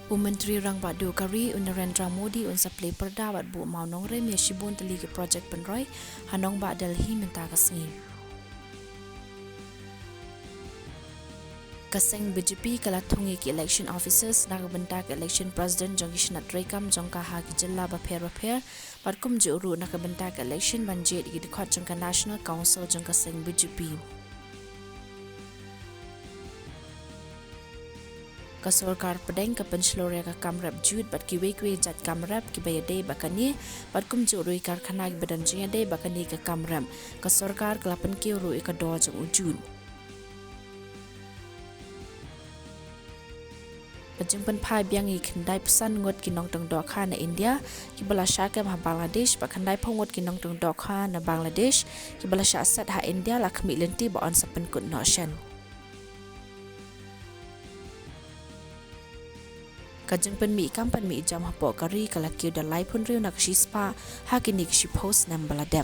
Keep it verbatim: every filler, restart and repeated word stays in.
U Myntri Rangbah Duh ka ri, u Narendra Modi, un sa plie pyrda bad buh mawnongrim ïa shibun tylli ki projek pynroi ha nongbah Delhi mynta ka sngi. Ka seng B J P ka la thung ïa ki election officers na ka bynta ka election president jong ki shnat treikam jong ka ha ki jylla bapher bapher, bad kumjuh ruh na ka bynta ka election ban jied ïa ki dkhot jong ka National Council jong ka seng B J P. Ka sorkar pdeng ka pynshlur ïa ka kam rep jut bad kiwei kiwei jait kam rep kiba ïadei bad kane, bad kumjuh ruh ïa ki karkhana kiba don jingïadei bad kane ka kam rep. Ka sorkar ka la pynkiew ruh ïa ka dor jong u jut. Ka jingpynphai biang ïa ki khyndai phew san ngut ki nongtong dohkha na India kiba la shah kem ha Bangladesh, bad khyndai phew ngut ki nongtong dohkha na Bangladesh kiba la shah set ha India la khmih lynti ba yn sa pynkut noh shen. Ka jingpynmih kam pynmih jam hapoh ka ri ka la kiew da laiphew hynriew na ka shispah ha kine ki shiphew snem ba la dep.